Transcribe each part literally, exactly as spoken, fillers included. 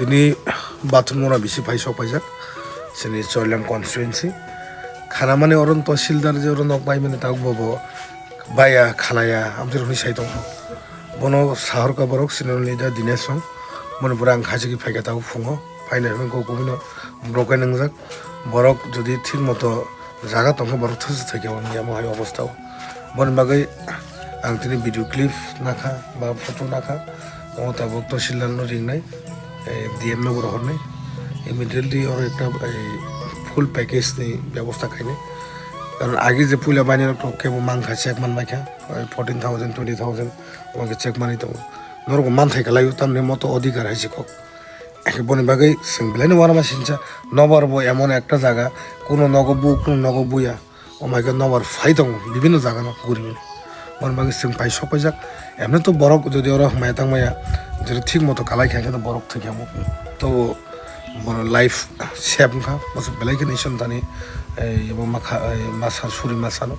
Tini bathroom ora bisi phai sok paijak, chini Choilam constituency. Khanamani oro tahsildar je oro nok bai mani tabuk bo bo baya khanaya, amtwi rokni sai tongkha. Bono sahorkha borok, senior leader Dinesh rok. Boni pore ang khaisiki phaikha tabuk phungo. Phainai hwnwi kok kubui no broken wngjak. Borok jodi thik moto jaga tongkhe borok thwsa thwikhe bo niyamo hai obostha o. Boni bagwi ang tini video clip nakha ba photo nakha. Omo tabuk tahsildar no ringnai, eh, D M no bo rohornai. Immediately oro ekta, eh, full package ni bebostha khainai. Karon agi je puila bainai rok kebo mankha, check man baikha, eh, fourteen thousand, twenty thousand, omo khe check manwi tongo. Norok bo manthai kwlaio, tamni moto odhikar hai se kok. Boni bagwi chwng belai no uanama sincha, nobar bo emon ekta jaga, kuno nogo bu, kuno nogo buya, omo hai khe nobar phai tongo bibinno jaga no guri guri. Boni bagwi chwng phai sok paijak, emni to borok jodi oro hamya tang maya, jodi thik moto kalai kha khe to borok thwikha bo. To bono life save wngkha, bwswk belai khe nison thani, eh, ebo ma kha, eh, ma sa suri ma sano.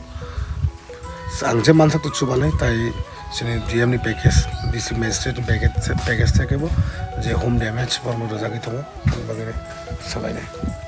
Ang je mansak to chubanai, tai chini D M ni package, D C magistrate ni package, package theke bo je home damage borokno rwjagwi tongo, aboni bagwi salainai.